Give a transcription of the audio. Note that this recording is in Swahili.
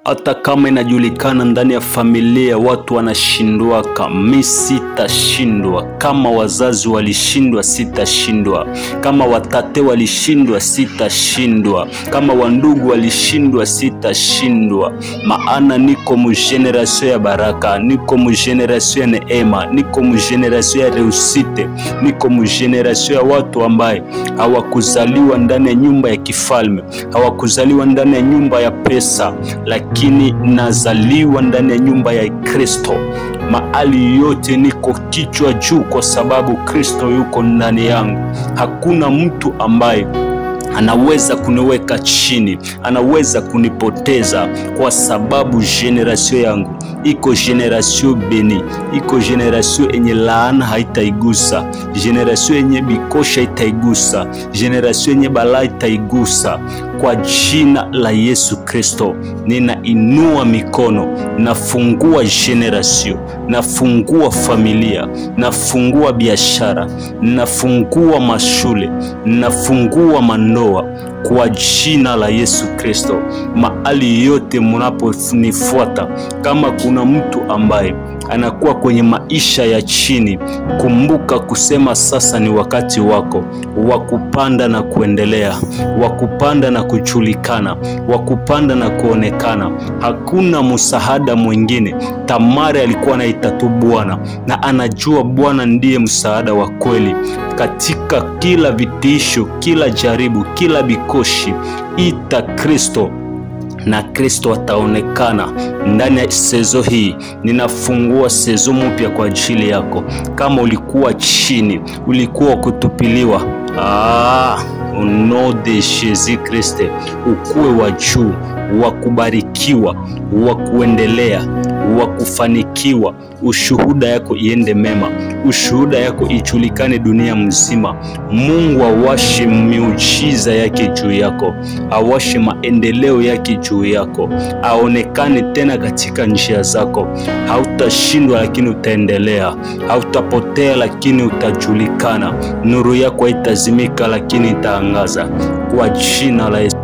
Hata kama inajulikana ndani ya familia watu wanashindwaka, mi sitashindwa. Kama wazazi walishindwa, sitashindwa. Kama watate walishindwa, sitashindwa. Kama wandugu walishindwa, sitashindwa. Maana niko mu generation ya baraka, niko mu generation ya neema, niko mu generation ya réussite, niko mu generation ya watu ambaye hawakuzaliwa ndani ya nyumba ya kifalme, hawakuzaliwa ndani ya nyumba ya pesa, lakini nazaliwa ndani ya nyumba ya Kristo. Mahali yote niko kichwa juu kwa sababu Kristo yuko ndani yangu. Hakuna mtu ambaye anaweza kuniweka chini, anaweza kunipoteza, kwa sababu generation yangu iko generation bénie, iko generation enye laana haitaigusa, generation enye bikosha itaigusa, generation enye balaa itaigusa. Kwa jina la Yesu Kristo ninainua mikono, nafungua generation, nafungua familia, nafungua biashara, nafungua mashule, nafungua mandoa kwa jina la Yesu Kristo. Mahali yote mnaponifuata, kama kuna mtu ambaye anakuwa kwenye maisha ya chini, kumbuka kusema sasa ni wakati wako wa kupanda na kuendelea, wa kupanda na kujulikana, wa kupanda na kuonekana. Hakuna msaada mwingine. Tamari alikuwa anaita tu Bwana, na anajua Bwana ndiye msaada wa kweli. Katika kila vitisho, kila jaribu, kila bikoshi, ita Kristo na Kristo ataonekana. Ndani ya saison hii ninafungua saison mpya kwa ajili yako. Kama ulikuwa chini, ulikuwa kutupiliwa, au nom de Jésus Christ, ukuwe wa juu, wa kubarikiwa, wa kuendelea, wa kufanikiwa. Ushuhuda yako iende mema, ushuhuda yako ijulikane dunia mzima. Mungu awashe miujiza yake juu yako, awashe maendeleo yake juu yako, aonekane tena katika njia zako. Hautashindwa lakini utaendelea, hautapotea lakini utajulikana. Nuru yako haitazimika lakini itaangaza, kwa jina la Yesu.